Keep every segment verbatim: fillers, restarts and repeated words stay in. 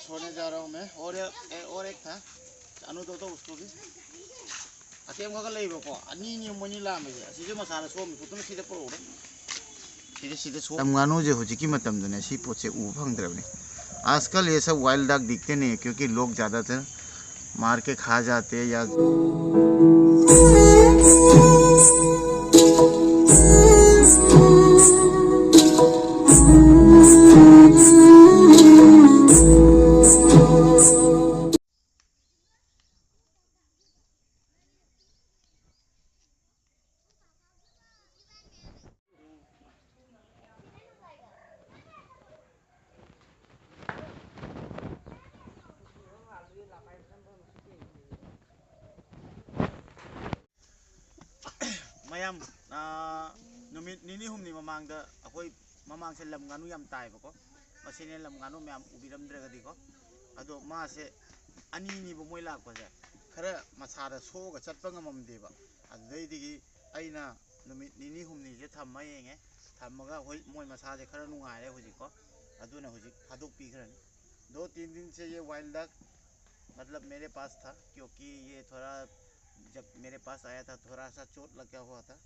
छोड़ने जा रहा हूँ मैं। और एक, ए, और एक था, अनु दो तो उसको भी। ꯑꯇꯦꯝ ꯈꯔ ꯈꯔ ꯂꯩꯕꯀꯣ, ꯑꯅꯤ ꯑꯅꯤ ꯃꯣꯏꯅꯤ ꯂꯥꯝꯕꯁꯦ, ꯑꯁꯤꯁꯨ ꯃꯁꯥꯅ ꯁꯣꯝꯃꯤ ꯈꯨꯠꯇꯨꯅ ꯁꯤꯗ ꯄꯨꯔꯛꯎꯔꯦ꯫ ꯁꯤꯗ, ꯁꯤꯗ ꯁꯣꯝ-, ꯂꯝ ꯉꯥꯅꯨꯁꯦ ꯍꯧꯖꯤꯛꯀꯤ ꯃꯇꯝꯗꯅꯦ ꯁꯤ ꯄꯣꯠꯁꯦ ꯎꯕ ꯐꯪꯗ꯭ꯔꯕꯅꯤ꯫ आजकल ये सब wild dog दिखते नहीं है, क्योंकि लोग ज़्यादातर मार के खा जाते हैं या ꯃꯌꯥꯝ, ꯑꯥ, ꯅꯨꯃꯤꯠ ꯅꯤꯅꯤ ꯍꯨꯝꯅꯤ ꯃꯃꯥꯡꯗ ꯑꯩꯈꯣꯏ ꯃꯃꯥꯡꯁꯦ ꯂꯝ ꯉꯥꯅꯨ ꯌꯥꯝ ꯇꯥꯏꯕꯀꯣ꯫ ꯃꯁꯤꯅꯦ ꯂꯝ ꯉꯥꯅꯨ ꯃꯌꯥꯝ ꯎꯕꯤꯔꯝꯗ꯭ꯔꯒꯗꯤꯀꯣ꯫ ꯑꯗꯣ ꯃꯥꯁꯦ ꯑꯅꯤ ꯑꯅꯤꯕꯨ ꯃꯣꯏ ꯂꯥꯛꯄꯁꯦ ꯈꯔ ꯃꯁꯥꯗ ꯁꯣꯛꯑꯒ ꯆꯠꯄ ꯉꯝꯃꯝꯗꯦꯕ꯫ ꯑꯗꯨꯗꯩꯗꯒꯤ ꯑꯩꯅ ꯅꯨꯃꯤꯠ ꯅꯤꯅꯤ ꯍꯨꯝꯅꯤꯁꯦ ꯊꯝꯃ ꯌꯦꯡꯉꯦ꯫ ꯊꯝꯃꯒ ꯍꯣꯏ ꯃꯣꯏ ꯃꯁꯥꯁꯦ ꯈꯔ ꯅꯨꯡꯉꯥꯏꯔꯦ ꯍꯧꯖꯤꯛꯀꯣ꯫ ꯑꯗꯨꯅ ꯍꯧꯖꯤꯛ ꯊꯥꯗꯣꯛꯄꯤꯈ꯭ꯔꯅꯤ꯫ दो तीन दिन से ये wild dog मतलब मेरे पास था, क्योंकि ये थोड़ा, जब मेरे पास आया था थोड़ा सा चोट लगा हुआ था।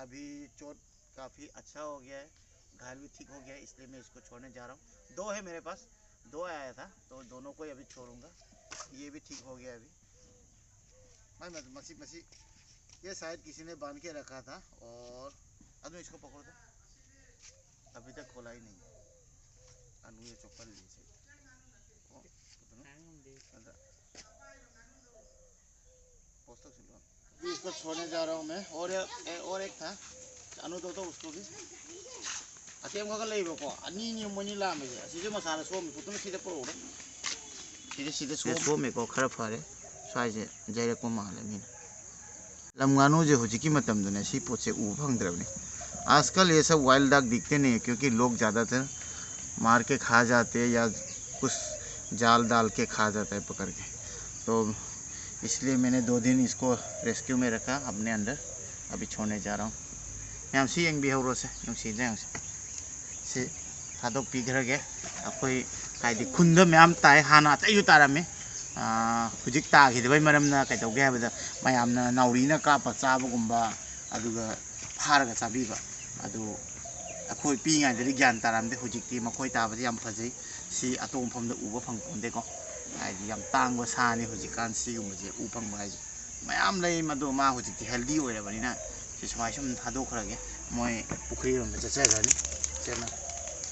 अभी चोट काफ़ी अच्छा हो गया है, घायल भी ठीक हो गया है, इसलिए मैं इसको छोड़ने जा रहा हूँ। दो है मेरे पास, दो आया था तो दोनों को ही अभी छोड़ूंगा। ये भी ठीक हो गया अभी। मैं मत-, मसी मसी ये शायद किसी ने बांध के रखा था। और अनु इसको पकड़ो तो, अभी तक खोला ही नहीं। अनु ये चप्पल ली से। ओ, पकड़ो। इसको छोड़ने जा रहा हूँ मैं। और ए, और एक था, अनु दो तो उसको भी। ꯑꯇꯦꯝ ꯈꯔ ꯈꯔ ꯂꯩꯕꯀꯣ, ꯑꯅꯤ ꯑꯅꯤ ꯃꯣꯏꯅꯤ ꯂꯥꯝꯕꯁꯦ, ꯑꯁꯤꯁꯨ ꯃꯁꯥꯅ ꯁꯣꯝꯃꯤ ꯈꯨꯠꯇꯨꯅ ꯁꯤꯗ ꯄꯨꯔꯛꯎꯔꯦ꯫ ꯁꯤꯗ, ꯁꯤꯗ ꯁꯣꯝ-, ꯁꯣꯝꯃꯦꯀꯣ, ꯈꯔ ꯐꯔꯦ꯫ ꯁ꯭ꯋꯥꯏꯁꯦ ꯌꯩꯔꯛꯄ ꯃꯥꯜꯂꯦ ꯃꯤꯅ꯫ ꯂꯝ ꯉꯥꯅꯨꯁꯦ ꯍꯧꯖꯤꯛꯀꯤ ꯃꯇꯝꯗꯅꯦ ꯁꯤ ꯄꯣꯠꯁꯦ ꯎꯕ ꯐꯪꯗ꯭ꯔꯕꯅꯤ꯫ आजकल ये सब wild dog दिखते नहीं है, क्योंकि लोग ज़्यादातर मार के खा जाते हैं या कुछ जाल डाल के खा जाता है पकड़ के। तो इसलिए मैंने दो दिन इसको रेस्क्यू में रखा अपने अंडर। अभी छोड़ने जा रहा हूँ। ꯃꯌꯥꯝ ꯁꯤ ꯌꯦꯡꯕꯤꯍꯧꯔꯣꯁꯦ, ꯅꯨꯡꯁꯤꯗ꯭ꯔꯥ ꯌꯦꯡꯉꯨꯁꯦ꯫ ꯁꯤ ꯊꯥꯗꯣꯛꯄꯤꯈ꯭ꯔꯒꯦ꯫ ꯑꯩꯈꯣꯏ ꯍꯥꯏꯗꯤ ꯈꯨꯟꯗ ꯃꯌꯥꯝ ꯇꯥꯏ, ꯍꯥꯟꯅ ꯑꯇꯩꯁꯨ ꯇꯥꯔꯝꯃꯤ꯫ ꯑꯥ, ꯍꯧꯖꯤꯛ ꯇꯥꯈꯤꯗꯕꯩ ꯃꯔꯝꯅ ꯀꯩꯗꯧꯒꯦ ꯍꯥꯏꯕꯗ, ꯃꯌꯥꯝꯅ ꯅꯥꯎꯔꯤꯅ ꯀꯥꯞꯄ ꯆꯥꯕꯒꯨꯝꯕ, ꯑꯗꯨꯒ ꯐꯥꯔꯒ ꯆꯥꯕꯤꯕ꯫ ꯑꯗꯨ ꯑꯩꯈꯣꯏ ꯄꯤꯛꯏꯉꯩꯗꯗꯤ ꯒ꯭ꯌꯥꯟ ꯇꯥꯔꯝꯗꯦ, ꯍꯧꯖꯤꯛꯇꯤ ꯃꯈꯣꯏ ꯇꯥꯕꯗꯤ ꯌꯥꯝ ꯐꯖꯩ꯫ ꯁꯤ ꯑꯇꯣꯞꯄ ꯃꯐꯝꯗ ꯎꯕ ꯐꯪ ꯄꯣꯟꯇꯦꯀꯣ꯫ ꯍꯥꯏꯗꯤ ꯌꯥꯝ ꯇꯥꯡꯕ ꯁꯥꯅꯤ ꯍꯧꯖꯤꯛꯀꯥꯟ ꯁꯤꯒꯨꯝꯕꯁꯦ ꯎ ꯐꯪꯕ ꯍꯥꯏꯁꯦ꯫ ꯃꯌꯥꯝ ꯂꯩ, ꯃꯗꯣ ꯃꯥ ꯍꯧꯖꯤꯛꯇꯤ ꯍꯦꯜꯗꯤ ꯑꯣꯏꯔꯕꯅꯤꯅ ꯁꯤ ꯁꯨꯃꯥꯏ ꯁꯨꯝ ꯊꯥꯗꯣꯛꯈ꯭ꯔꯒꯦ꯫ ꯃꯣꯏ ꯄꯨꯈ꯭ꯔꯤꯔꯣꯝꯗ ꯆꯠꯆꯈ꯭ꯔꯅꯤ꯫ ꯆꯦꯟꯅ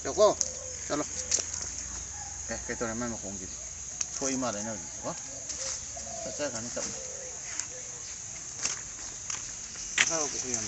ꯆꯠꯀꯣ꯫ ꯆꯠꯂꯣ꯫ ꯑꯦ, ꯀꯩ ꯇꯧꯔꯦ ꯃꯥꯏ ꯃꯈꯣꯡꯁꯤꯗꯤ? ꯁꯣꯛꯏ ꯃꯥꯜꯂꯦꯅꯦ ꯍꯧꯖꯤꯛꯁꯦꯀꯣ꯫ ꯆꯠꯆꯈ꯭ꯔꯅꯤ ꯇꯞꯅ꯫ ꯃꯈꯥ ꯄꯨꯈ꯭ꯔꯤ ꯌꯥꯝ